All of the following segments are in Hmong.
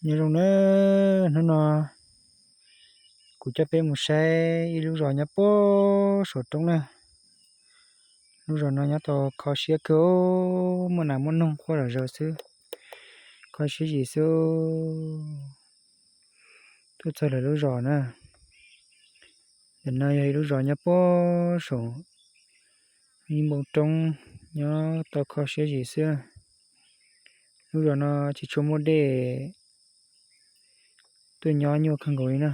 Nyob zoo na, hnub no kuv coj peb mus saib ib lub zos nyob puag saum roob na. Lub zos no nyob tau kho siab kawg, muaj nas muaj noog quaj zom zaws xwb, kho siab zim xwb. Tuaj txog lawv lub zos na, ntawm no yog ib lub zos nyob puag saum ib npoo roob, nyob tau kho siab zim xwb. Lub zos no tsis tshua muaj dej tuaj nyob nyuaj kawg nkaus li na.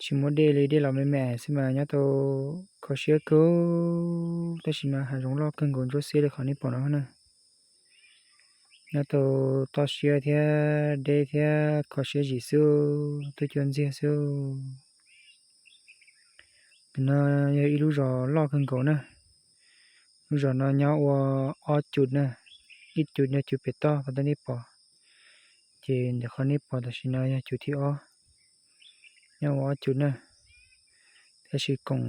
Tsis muaj dej li, dej los me me xwb mas nyob tau kho siab kawg, tab sis mas hav zoov loj kawg nkaus ntsuab xiab li qhov nej pom no na. Nyob tau toj siab thiab deb thiab kho siab zim xwb, tuaj cua ntxiag xwb. Ntawm no yog ib lub zos loj kawg nkaus na. Lub zos no nyob ua ob cum na, ib cum nyob cum pem toj qhov nej pom, ces ntawm qhov nej pom tam sim no yog cum thib ob, nyob ua ob cum na, tab sis koom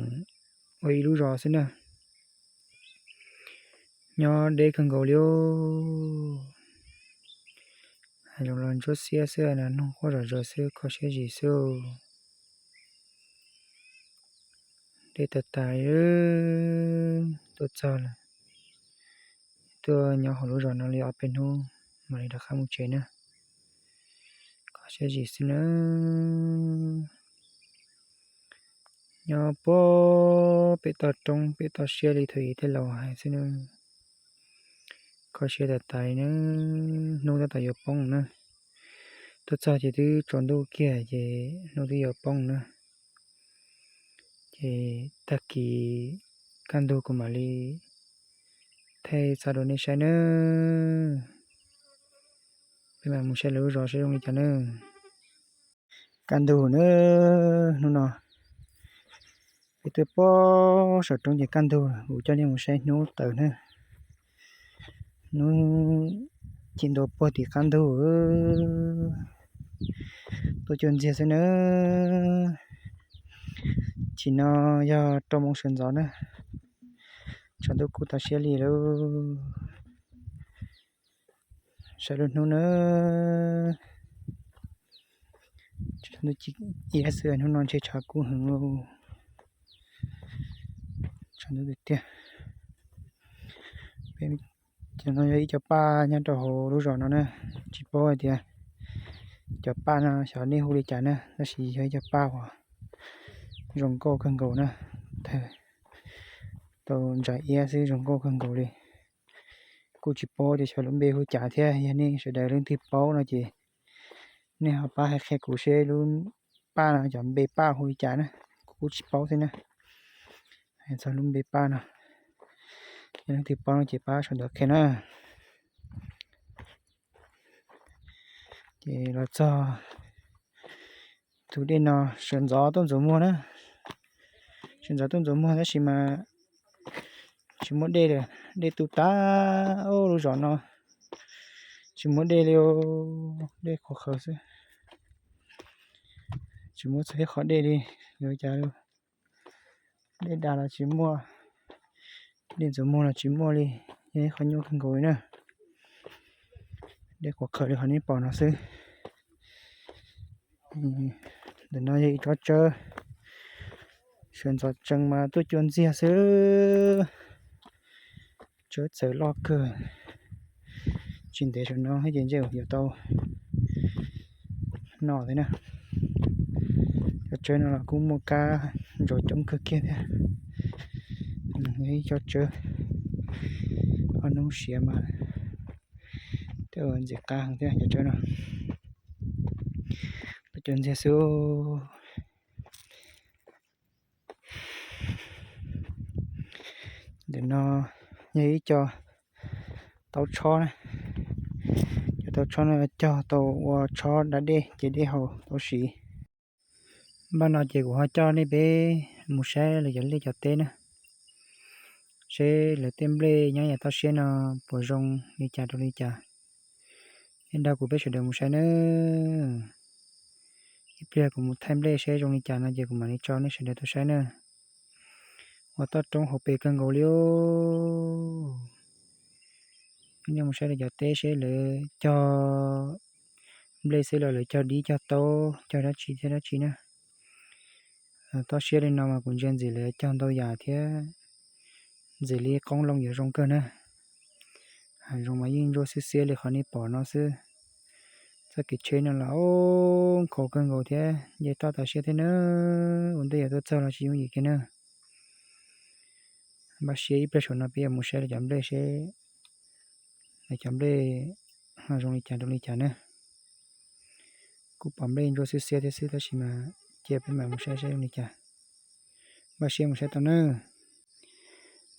ua ib lub zos xwb na. Nyob deb kawg nkaus li, hav zoov los ntsuab xiab xwb, nas noog quaj zom zaws xwb, kho siab zim xwb. Deb tas tas, tuaj txog lawm, tuaj nyob hauv lub zos no li ob peb hnub mam li rov qab mus tsev na. Kho siab zim xwb na. Nyob puag pem toj roob pem toj siab li thaum ub tej laus hais xwb na. Kho siab tas tas li na, hnub tab tom yuav poob na. Tuaj txog ces twb tsaus ntuj kiag ces hnub twb yuav poob na. Ces tag kis kaj ntug kuv mam li thaij txog rau nej saib nawb. Peb mam mus saib lawv lub zos saib zoo li cas nawb. Kaj ntug nawb, hnub no peb tuaj puag saum roob ces kaj ntug, kuv coj nej mus saib hnub tawm nawb. Hnub ci ntua puag tim qab ntug, tuaj cua ntxiag xwb nawb. Chim no yog rau moo sawv ntxov na, tshav ntuj kuj tag siab li lawm. Saib lub hnub na, tshav ntuj ci iab xwb, hnub no ntshe tshav kub heev lauj. Tshav ntuj tiag tiag. Peb, cov no yog ib co paj nyob rau hauv lub zos no na, tsis paub hais tias cov paj no xyov nej hu li cas na, tab sis yog ib co paj uas zoo nkauj kawg nkaus na, tau ntsa iab xwb zoo nkauj kawg nkaus li. Kuj tsis paub tias xyov lub npe hu cas thiab, yog nej sawv daws leej twg paub no ces nej ho pab hais qhia kuv seb lub paj no cov npe paj hu li cas na, kuv kuj tsis paub thiab na. Hais txog lub npe paj no, yog leej twg paub no ces pab sawv ntxov qhia na. Ces los txog tus dej no sawv ntxov tuaj ntxuav muag na, sawv ntxov tuaj ntxuav muag tab sis mas tsis muaj dej li, dej tu tas, lub zos no tsis muaj dej li, dej qhuav qhawv xwb, tsis muaj txog ib qho dej li, yuav cas dej dav los tsis muaj, dej ntxuav muag los tsis muaj li, yog ib qho nyuaj kawg nkaus li na. Dej qhuav qhawv li qhov nej pom no xwb. Ntawm no yog ib tsob tsawb, sawv ntxov tsees mas tuaj cua ntxiag xwb. Tsawb txawv loj kawg, tsis ntev saum no ces ntshe yuav tau no thiab na. Cov tsawb no los kuj muaj kab ntsaus coob kawg kiag thiab. Ib co tsawb ob hnub siav mas tej ntxim qab heev thiab cov tsawb no. Tuaj cua ntxiag xwb. Ntawm no yog ib co tauv tshob na, cov tauv tshob no cog tau ua tshob da dej ces dej haus tau siv. Npaj no ces kuv ho coj nej peb mus saib lawv cov liaj cov teb na, seb lawv tej nplej nyob yav toj siab no puas zoo li cas rau li cas. Ces nrog kuv peb sawv daws mus saib nawb. Ib pliag kuv mus thaij nplej seb zoo li cas no ces kuv mam li tso nej sawv daws tuaj saib na. Ua toj roob hauv pes kawg nkaus li. Nej mus saib lawv cov teb seb lawv cog nplej xwb los lawv cog dib cog taub cog dab tsi thiab dab tsi na. Toj siab li no mas kuv ntsia ntxim li cog ntau yam thiab ntxim li qoob loo yuav zoo kawg na. Hav zoov mas yeej ntsuab xiab xiab li qhov nej pom no xwb. Txoj kev tsheb no los nkhaus kawg nkaus thiab nce toj tas siab thiab na. Ua ntej yuav tuaj txog los tsis yooj yim kiag na. Npaj siab ib pliag saum no peb yuav mus saib lawv cov nplej seb lawv cov nplej ho zoo li cas rau li cas na. Kuj pom nplej ntsuab xiab xiab thiab xwb tab sis mas cia peb mam mus saib saib zoo li cas. Npaj siab mus saib tau na.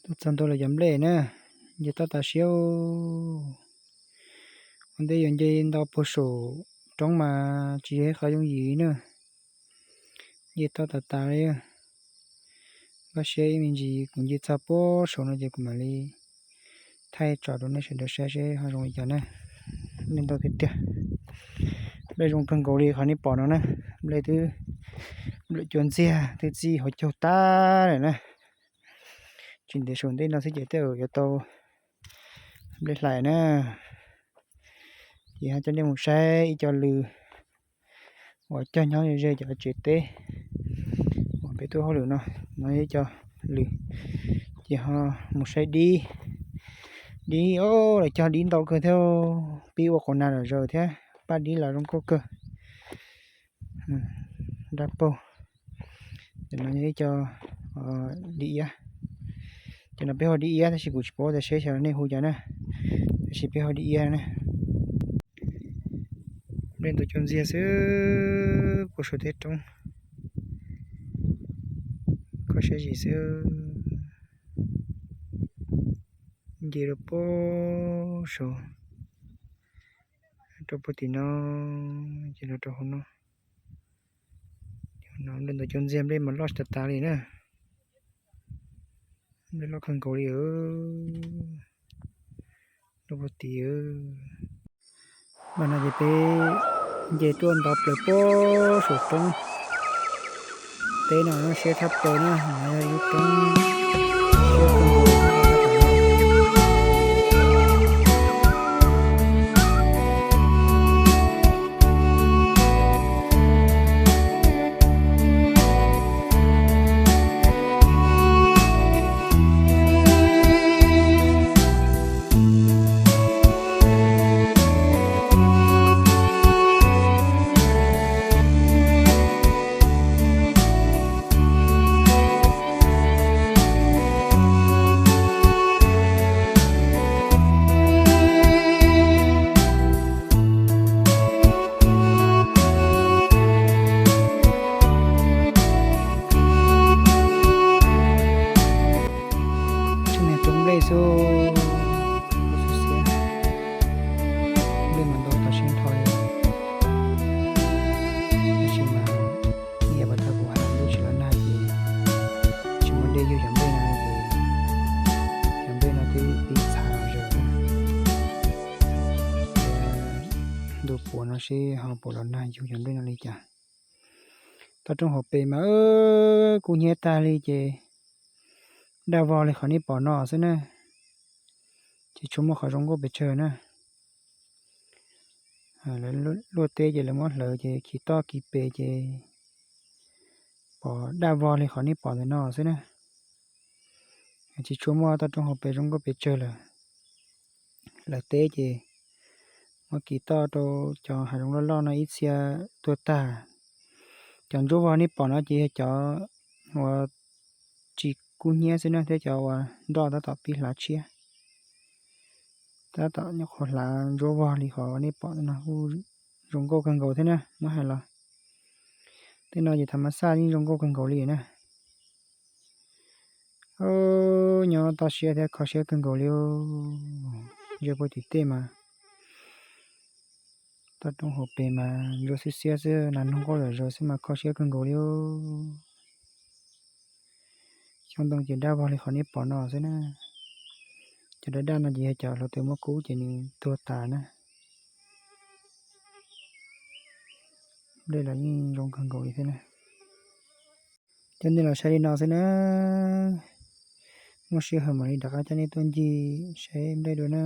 Tuaj txog ntua lawv cov nplej na, nce toj tas siab. Ua ntej yuav nce ntau puag saum roob mas tsis yog ib qho yooj yim na. Nce toj tas tas li. Npaj siab ib me ntsis kuv nce txog puag saum no ces kuv mam li thaij tsom rau nej sawv daws saib seb ho zoo li cas na. Nplej ntau tiag tiag. Nplej zoo kawg nkaus li qhov nej pom no na. Nplej twb nplawm cua ntxiag twb txij hauv caug tag lawm na. Tsis ntev saum ntej no xwb ces tej zaum yuav tau nplej hlais na. Ces ho coj nej mus saib ib co lws uas cog nyob ze cov tsev teb uas peb tuaj hauj lwm no, no ib co lws. Ces ho mus saib dib, dib os, lawv cog dib ntau kawg thiab, pib ua qau na lom zaws thiab, paj dib los zoo nkauj kawg. Dab paug. Ces no yog ib co dib iab. Ces no peb hu dib iab tab sis kuv tsis paub tias seb xyov nej hu cas na, tab sis peb hu dib iab na. Nplej ntau cua ntxiag xwb puag saum tej roob, kho siab zim xwb. Nce rau puag saum, rau puag tim no, ces los rau hauv no. Nplej ntau cua ntxiag, nplej mas loj tas tas li na. Nplej loj kawg nkaus li. Rau puag tim. Mas no ces peb nce tuaj nto plaws puag saum roob teb no, siab tshaj plaws na, no yog ib lub roob siab kawg nkaus. Tseem niag roob nplej xwb, nplej mas ntau tas siab nrho li. Tab sis mas ib yam uas thaum kuv hais lub tsis los nag ces tsis muaj dej yug cov nplej no ces cov nplej no twb pib txhav los zaws na. Ntu puav no seb ho puas los nag yug cov nplej no li cas. Toj roob hauv pes mas kub hnyiab tag li ces daj vog li qhov nej pom no xwb na. Ces tsis tshua muaj qhov zoo nkauj pes tsawg na. Lawv luaj teb ces lawv muab hlawv ces kis toj kis pes ces pom daj vog li qhov nej pom ntawm no xwb na. Tsis tshua muaj toj roob hauv pes zoo nkauj pes tsawg lawm. Lawv teb ces muab kis toj rau cov hav zoov loj loj no ib txhia tuag tag. Cov ntsuab vog nej pom no ces yog cov uas tsis kub hnyiab xwb na, thiab cov uas nroj tab tom pib hlav tshiab, tab tom nyuam qhuav hlav ntsuab vog li qhov nej pom no, zoo nkauj kawg nkaus thiab na. Muab hais los tej no ces thaum mas xaj yeej zoo nkauj kawg nkaus li na. Nyob toj siab thiab kho siab kawg nkaus li. Ze puag tim tej mas toj roob hauv pes mas ntsuab xiab xiab xwb, nas noog quaj zom zaws xwb mas kho siab kawg nkaus li. Xyoob ntoo ces daj vog li qhov nej pom no xwb na. Cov daj daj no ces yog cov hluav taws muab kub ces nws tuag tas na. Nplej los yeej zoo kawg nkaus li thiab na. Coj nej los saib li no xwb na. Muaj sij hawm mam li rov qab coj nej tuaj ncig saib nplej dua na.